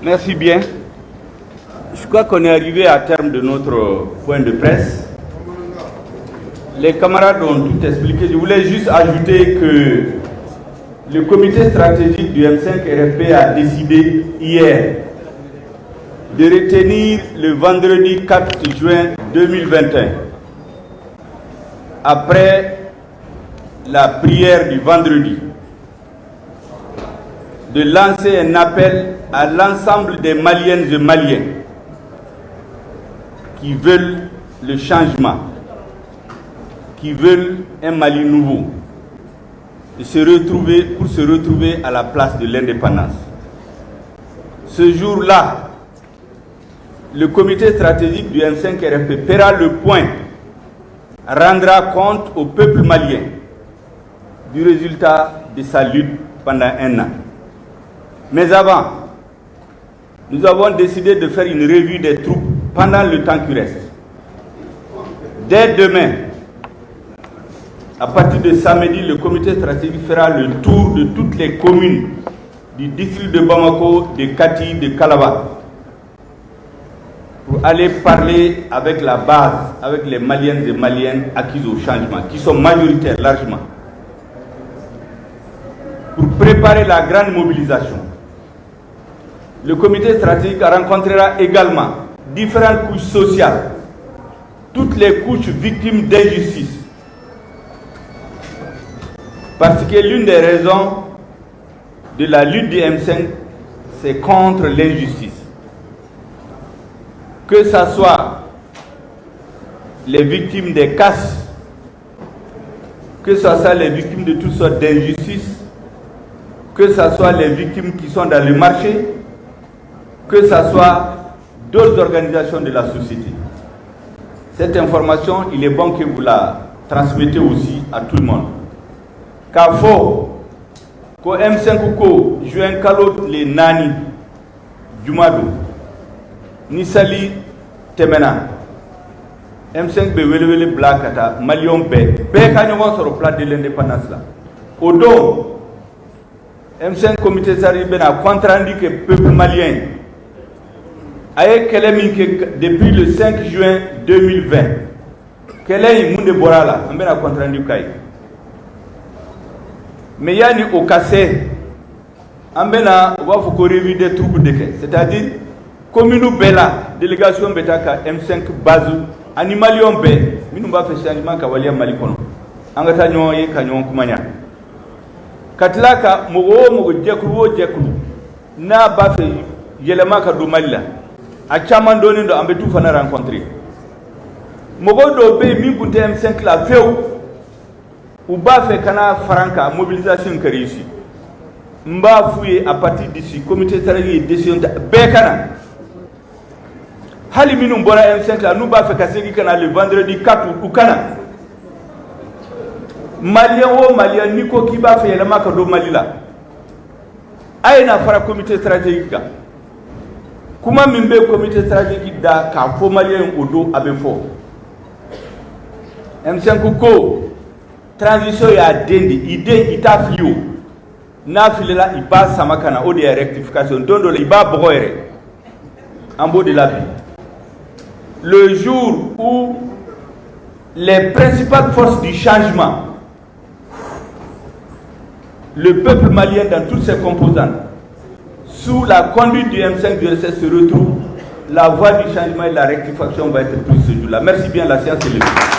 Merci bien. Je crois qu'on est arrivé à terme de notre point de presse. Les camarades ont tout expliqué. Je voulais juste ajouter que le comité stratégique du M5 RFP a décidé hier de retenir le vendredi 4 juin 2021, après la prière du vendredi, de lancer un appel à l'ensemble des Maliennes et Maliens qui veulent le changement, qui veulent un Mali nouveau, de se retrouver pour se retrouver à la place de l'Indépendance. Ce jour-là, le comité stratégique du M5 RFP fera le point, rendra compte au peuple malien du résultat de sa lutte pendant un an. Mais avant, nous avons décidé de faire une revue des troupes pendant le temps qui reste. Dès demain, à partir de samedi, le comité stratégique fera le tour de toutes les communes du district de Bamako, de Kati, de Kalaba, pour aller parler avec la base, avec les Maliennes et Maliens acquis au changement, qui sont majoritaires largement, pour préparer la grande mobilisation. Le comité stratégique rencontrera également différentes couches sociales, toutes les couches victimes d'injustice. Parce que l'une des raisons de la lutte du M5, c'est contre l'injustice. Que ce soit les victimes des casses, que ce soit les victimes de toutes sortes d'injustices, que ce soit les victimes qui sont dans le marché, que ce soit d'autres organisations de la société. Cette information, il est bon que vous la transmettez aussi à tout le monde. K'a fɔ ko M5 ko juin kalo tile 4, juma don, ni sali tɛmɛna, M5 bɛ welewele bila ka taa Maliyɛnw bɛɛ, bɛɛ ka ɲɔgɔn sɔrɔ place de l'Indépendance la. O don, M5 comité stratégique bɛna compte rendu kɛ peuple malien a ye kɛlɛ min kɛ depuis le 5 juin 2020. Kɛlɛ in, mun de bɔra a la? An bɛna compte rendu k'a ye. Mais yanni o ka se, an bɛna, u b'a fɔ ko revue des troupes de kɛ, c'est à dire commune bɛɛ la, délégation bɛ taa ka M5 base ani Maliyɛnw bɛɛ minnu b'a fɛ changement ka waleya Mali kɔnɔ, an ka taa ɲɔgɔn ye ka ɲɔgɔn kumaya, ka tila ka mɔgɔ o mɔgɔ, jɛkulu o jɛkulu n'a b'a fɛ yɛlɛma ka don Mali la, a caman dɔnnen don, an bɛ t'u fana rencontrer. Mɔgɔ dɔw bɛ yen min tun tɛ M5 la fewu, u b'a fɛ ka na fara an kan, mobilisation ka réussir. N b'a f'u ye, à partir d'ici, comité stratégique ye décision ta, bɛɛ ka na, hali minnu bɔra M5 la, n'u b'a fɛ ka segin ka na le vendredi 4, u ka na. Maliyɛn o Maliyɛn n'i ko k'i b'a fɛ yɛlɛma ka don Mali la, a ye na fara comité stratégique kan. Kuma min bɛ comité stratégique da k'a fɔ Maliyɛn, o don a bɛ fɔ. M5 ko transition y'a den de, i den, i t'a fili. O n'a filila, i b'a sama ka na, o de ye rectification. Don dɔ la, i b'a bɔgɔ yɛrɛ. An b'o de la bi. Le jour où les principales forces du changement, le peuple malien dans toutes ses composantes, sous la conduite du M5 du RSS se retrouve, la voie du changement et de la rectification va être prise ce jour-là. Merci bien, la séance est levée.